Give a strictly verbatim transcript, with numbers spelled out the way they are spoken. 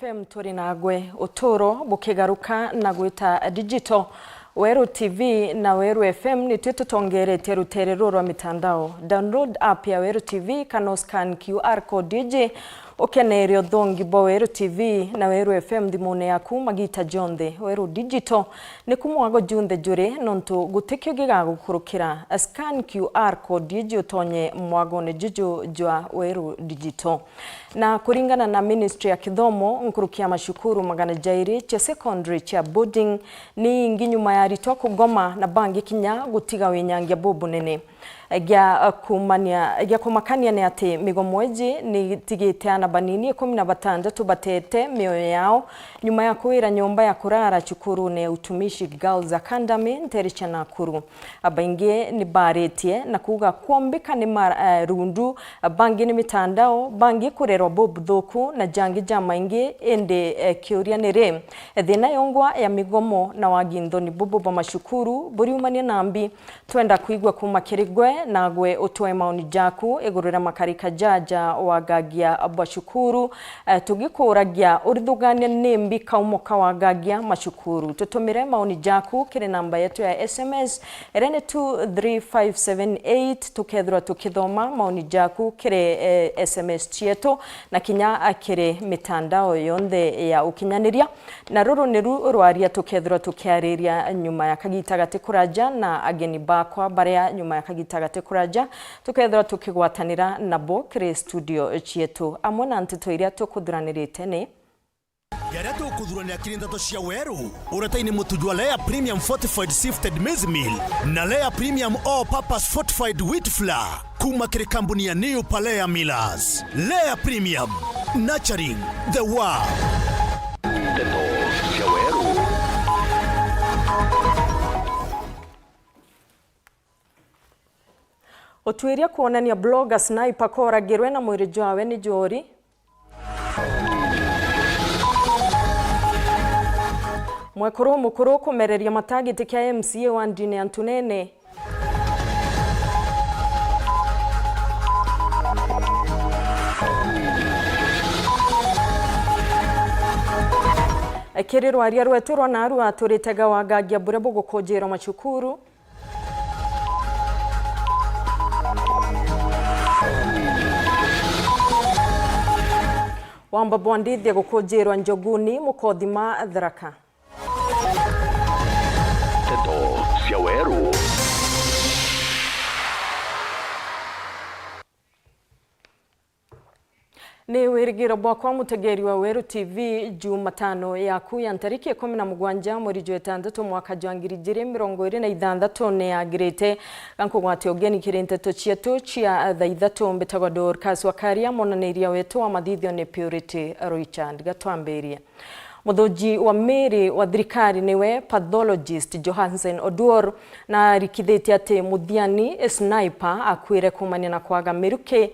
Turi nagwe, uturo bukigaruka na gwita digital. Weru T V na Weru F M nitwe tutongeretie rutere ruru rwa mitandao. Download app ya Weru T V kana scan Q R code iji, ukenere uthongi bwa Weru T V na Weru F M thimune yaku magita jonthe. Weru Digital niku mwago junthe juri, nontu gutikio gigagukurukira. Scan Q R code iji utonye mwagone juju jwa Weru Digital. Na kuringana na Ministry ya Kithomo, nkuruki ya macukuru magana jairi cia secondary cia boarding ni ingi nyuma ya aritwa kugoma na bangi kinya gutiga winyangia bubunene. Gia kumania, gia kumakania ni ati migomo iji ni itigite ana banini ikumi na batandatu batete mioyo yao nyuma ya kuwira nyomba ya kurara cukurune ya Utumishi Girls Academy ntere cia Nakuru. Abaingi ni baritie na kuuga kwombika ni ma-, eh, rundu, bangi ni mitandao, bangi kurerwa bubuthuku na jangi jamaingi, indi, eh, kiuria ni ri, thina yongwa ya migomo na wagi nthoni bubu bwa macukuru buriumania na mbi? Twenda kwigua kuuma kiri gwe, nagwe utwe maoni jaku iguru ria makarika jaja wagagia bwa cukuru, eh, tugikuuragia urithugania ni mbi kaumo ka wagagia macukuru. Tutumire maoni jaku kiri namba yetu ya S M S, iria ni two three five seven eight. Tukethirwa tukithoma maoni jaku kiri, eh, S M S cietu na kinya, ah, kiri mitandao yonthe ya ukinyaniria. Na ruru niru rwaria tukethirwa tukiariria nyuma ya kagita gati kuraja na ageni bakwa baria nyuma ya kagita gati kuraja tukethirwa tukigwatanira nabo kiri studio cietu. Amwe na nteto iria tukuthuranirite ni: Jaria tukuthuranira kiri nteto cia weru, uretaini mutu jwa Lea Premium Fortified Sifted Maize Meal na Lea Premium All Purpose Fortified Wheat Flour. Kuma kiri kambuni ya New Palea Millers. Lea Premium, nurturing the world. Nteto cia weru. Utuiria kwonania blogger Sniper koragirwe na mwiri jwawe ni juri. Mwekuru mukuru kumereria mata giti kia M C A wa ndini ya Ntunene. Kiri rwaria rwetu rwa narua, turitega wagagia buria bugukujirwa macukuru. Wamba bwandithia gukujirwa njoguni mukothima Tharaka. Nteto cia weru. Ni wirigiro bwakwa mutegeri wa Weru T V, Jumatano yaku ya ntariki ikumi na mugwanja mweri jwa itantatu mwaka jwa ngiri ijiri mirongo iri na ithanthatu ni yagirite. Ga nkugwate ugeni kiri nteto cietu cia thaa ithatu. Mbitagwa Dorcas Wakaria, monaniria wetu wa mathithio ni Purity Richard. Gatwambirie. Muthuji wa miri wa thirikari niwe pathologist Johansen Oduor na arikithitie ati muthiani Sniper akuire kumania na kwaga miruki